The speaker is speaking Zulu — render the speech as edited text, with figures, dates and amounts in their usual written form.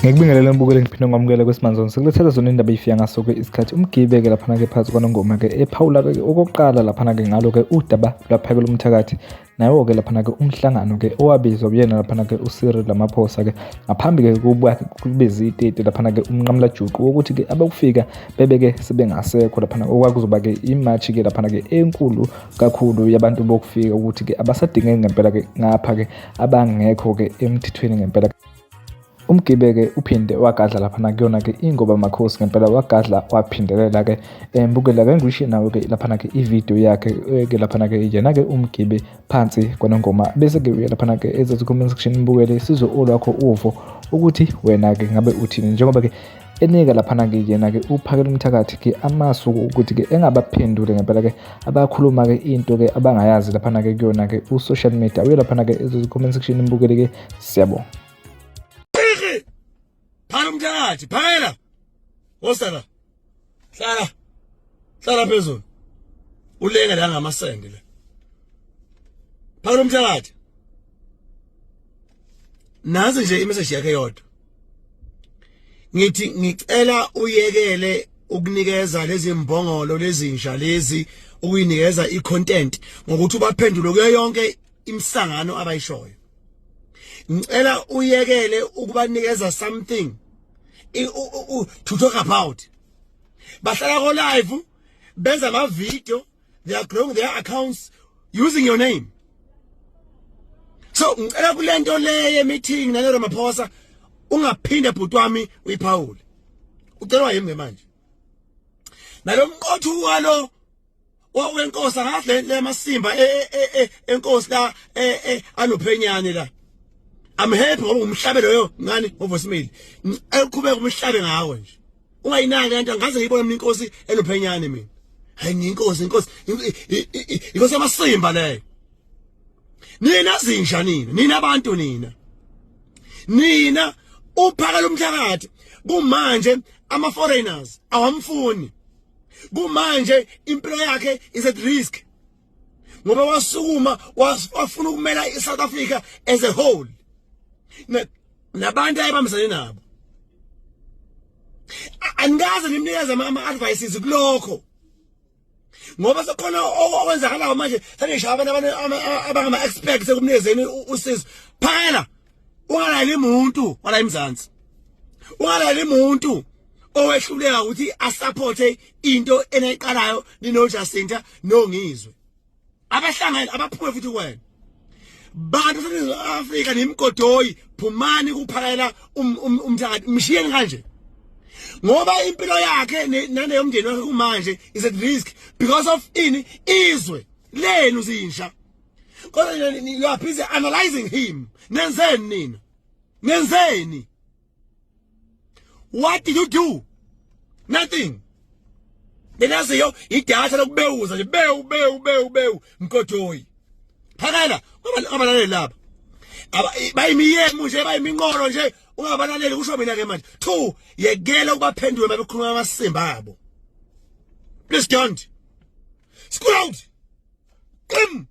Ngikubingelele mbukeli, ngiphinde ngamukele kwesimanzoni. Sikulethela zona indaba ifika ngaso-ke isikhathi umgibe-ke laphana-ke phakathi kwanongoma-ke ephawula-ke okokuqala laphana-ke ngalo-ke udaba lwaphakela umthakathi nawo-ke laphana-ke umhlangano-ke owabizwa kuyena laphana-ke uCyril Ramaphosa-ke ngaphambi-ke kuba kube ziteti laphana-ke umnqamulajuqu wokuthi-ke abokufika bebeke sebengasekho laphana okwakuzoba-ke imatshi-ke laphana-ke enkulu kakhulu yabantu bokufika ukuthi-ke abasadingeki ngempela-ke ngapha-ke abangekho-ke emthethweni ngempela. Umgibe-ke uphinde wagadla laphana kuyona-ke ingoba makhosi ngempela wagadla waphindelela-ke. Mbukela ke ngisho nawe-ke laphana-ke ividiyo yakhe-ke laphana-ke yena-ke umgibe phansi kwanongoma bese-ke uya laphana-ke ezathi comment section mbukele sizwe olwakho uvo ukuthi wena-ke ngabe uthini njengoba-ke enika laphana-ke yena-ke uphakela umthakathi-ke amasu ukuthi-ke engabaphenduli ngempela-ke abakhuluma-ke into-ke abangayazi laphana-ke kuyona-ke u-social media. Uye laphana-ke ezathi comment section mbukele-ke, siyabonga. Phiri! Phakela umthakathi, phakela! Wosala. Hlala. Hlala phezulu. Ulenge la ngamasende la. Phakela umthakathi. Nansi nje imessage yakhe yodwa. Ngithi ngicela uyekele ukunikeza lezi mbongolo lezinja lezi ukuyinikeza icontent ngokuthi ubaphendule kuyo yonke imisangano abayishoyo. Ngicela uyekele ukubanikeza something to talk about. Bahlala ko live benza ama video, they are growing their accounts using your name. So ngicela kulento le meeting nale Ramaphosa ungaphinde bhuti wami uyiphawule. Ucelwa yimi manje. Nalomqotho walo wenkosi angahle lemasimba enkosi la anophenyane la. I'm happy ngoba umhlabe loyo ngani ngovosimile. Eqhubeka umhlabe ngawo nje. Ungayinaki lento, ngaze ngiyibone mina inkosi enophenyane mina. Hayi inkosi, inkosi inkosi yamasimba leyo. Nina zinja nina, nina abantu nina. Nina uphakela umthakathi kumanje ama foreigners awamfuni. Kumanje impilo yakhe is at risk. Ngoba wasukuma wafuna ukumela iSouth Africa as a whole. Nabantu ayebambisane nabo. Anikaze nimnikeze ama advices kulokho. Ngoba sekhona okwenzakalayo manje senishaya abantu abangama experts ekumnikezeni usizo. Phakela ungalali umuntu wala eMzansi. Ungalali umuntu owehluleka ukuthi asupporte into enayiqalayo nino Jacinta nongizwe. Abahlangene abaphume futhi kuwena. Bantu baseNingizimu Afrika nemigodoyi phumani kuphakela umthakathi mshiyeni kanje. Ngoba impilo yakhe naneyomndeni wakhe kumanje is at risk because of ini izwe lenu zinja. Kodwa you are busy analyzing him. Nenzeni nina? Nenzeni? What did you do? Nothing. Benaziyo idatha lokubewuza nje bewu bewu bewu bewu mgodoyi. Phakela ungabalaleli laba. Bayimiyemu nje bayiminqolo nje ungabalaleli kusho mina ke manje. 2 yekela ukubaphendule mabekhuluma amasimba abo. Please don't. School out. Qim.